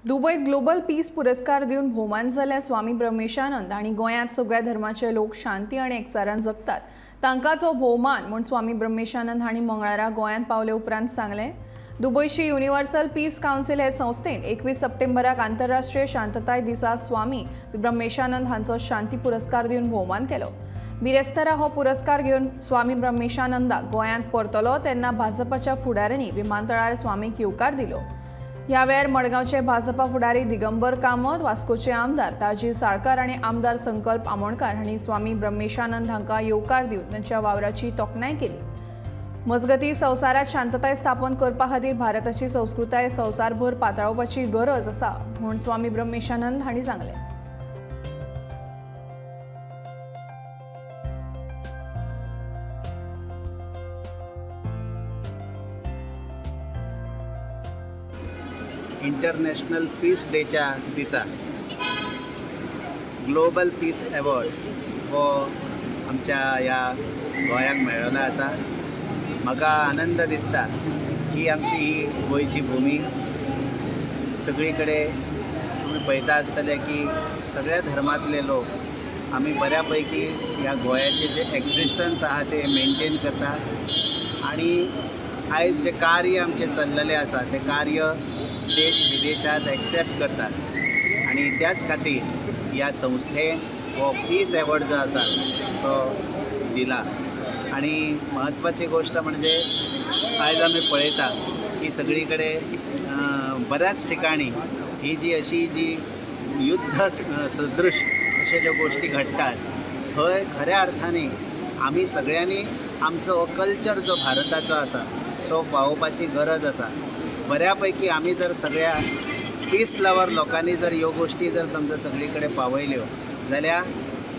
दुबयत global piece पुरस्कार दिवन भोवमान जाल्ल्या स्वामी ब्रह्मेशानंद हांणी गोंयांत सगळ्या धर्माचे लोक शांती आनी एकचारान जगतात, तांकांच हो भोवमान म्हूण स्वामी ब्रह्मेशानंद हांणी मंगळारा गोंयांत पावले उपरांत सांगलें. दुबयची युनिव्हर्सल पीस कावन्सील हे संस्थेन 21 सप्टेंबराक आंतरराष्ट्रीय शांतताय दिसा स्वामी ब्रह्मेशानंद हांचो शांती पुरस्कार दिवन भोवमान केलो. बिरेस्तारा हो पुरस्कार घेवन स्वामी ब्रह्मेशानंदाक गोंयांत परतलो तेन्ना भाजपाच्या फुडाऱ्यांनी विमानतळार स्वामीक येवकार दिलो. ह्या वेळार मडगांवचे भाजपा फुडारी दिगंबर कामत, वास्कोचे आमदार ताजी साळकार आनी आमदार संकल्प आमोणकार हांणी स्वामी ब्रह्मेशानंद हांकां येवकार दिवन तांच्या वावराची तोखणाय केली. मजगतीं, संवसारात शांतताय स्थापन करपा खातीर भारताची संस्कृताय संवसारभर पातळावपाची गरज आसा म्हूण स्वामी ब्रह्मेशानंद हांणी सांगलें. इंटरनॅशनल पीस डेच्या दिसा ग्लोबल पीस अवॉर्ड हो आमच्या ह्या गोंयाक मेळ्ळो आसा. म्हाका आनंद दिसता की आमची ही गोंयची भुमी सगळी कडेन तुमी पळयता आसतले की सगळ्या धर्मांतले लोक आमी बऱ्या पैकी ह्या गोंयाचें जें एक्जिस्टन्स आहा तें मेनटेन करता आनी आयज जें कार्य आमचें चल्लेलें आसा तें कार्य देश विदेशात एक्सेप्ट करतात आनी त्याच खातीर ह्या संस्थेन हो पीस एवॉर्ड जो आसा तो दिला. आनी म्हत्वाची गोश्ट म्हणजे आयज आमी पळयता की सगळी कडेन बऱ्याच ठिकाणी ही जी अशी जी युद्ध सदृश अश्यो ज्यो गोश्टी घडटात थंय खऱ्या अर्थाने आमी सगळ्यांनी आमचो हो कल्चर जो भारताचो आसा तो पावोवपाची गरज आसा. बऱ्या पैकी आमी जर सगळ्या पीस लवर लोकांनी जर ह्यो गोश्टी जर समजा सगळी कडेन पावयल्यो जाल्यार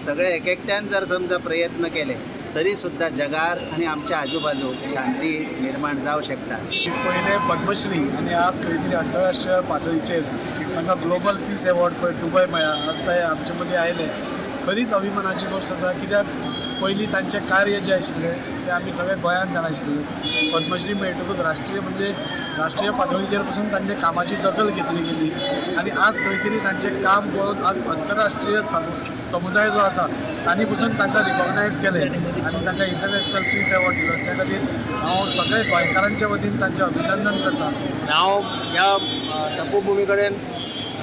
सगळे एक एकट्यान जर समजा प्रयत्न केले तरी सुद्दां जगार आनी आमच्या आजूबाजू शांती निर्माण जावं शकता. पयले पद्मश्री आनी आज खंय तरी आंतरराष्ट्रीय पातळीचेर तांकां ग्लोबल पीस एवॉर्ड पळय दुबय मेळ्ळा. आज ते आमचे मदीं आयले. खरीच अभिमानाची गोश्ट आसा, कित्याक पयलीं तांचें कार्य जें आशिल्लें तें आमी सगळे गोंयांत जाणा आशिल्ले. पद्मश्री मेळटकूच राष्ट्रीय म्हणजे राष्ट्रीय पातळीचेर पसून तांच्या कामाची दखल घेतली गेली आनी आज खंय तरी तांचें काम पळोवन आज अंतरराष्ट्रीय समुदाय जो आसा तांणी पसून तांकां रिकॉग्नायज केलें आनी तांकां इंटरनॅशनल पीस एवॉर्ड दिलो. त्या खातीर हांव सगळे गोंयकारांच्या वतीन तांचें अभिनंदन करता. हांव ह्या तपोभुमी कडेन,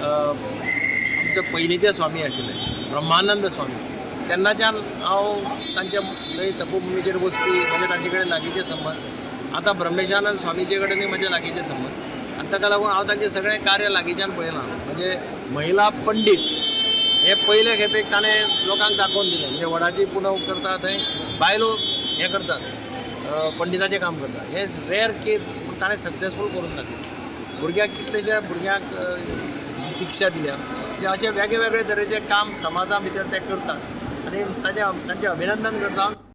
आमचे पयलींचे स्वामी आशिल्ले ब्रह्मानंद स्वामी, तेन्नाच्यान हांव तांच्या थंय तपोभुमीचेर वचपी, म्हजे तांचे कडेन लागींचे संबंद. आतां ब्रह्मेशानंद स्वामीचे कडेनूय म्हजे लागींचे संबंद आनी ताका लागून हांव तांचें सगळें कार्य लागींच्यान पळयलां. म्हणजे महिला पंडीत हे पयले खेपेक ताणें लोकांक दाखोवन दिलें. म्हणजे वडाची पुनव करता थंय बायलो हें करतात, पंडिताचें काम करतात, हें रेर केस, पूण ताणें सक्सेसफूल करून दाखयलें. भुरग्यांक, कितलेशे भुरग्यांक दिक्षा दिल्या. म्हणजे अशे वेगळे वेगळे तरेचे काम समाजा भितर ते करतात आनी तांचें अभिनंदन करता.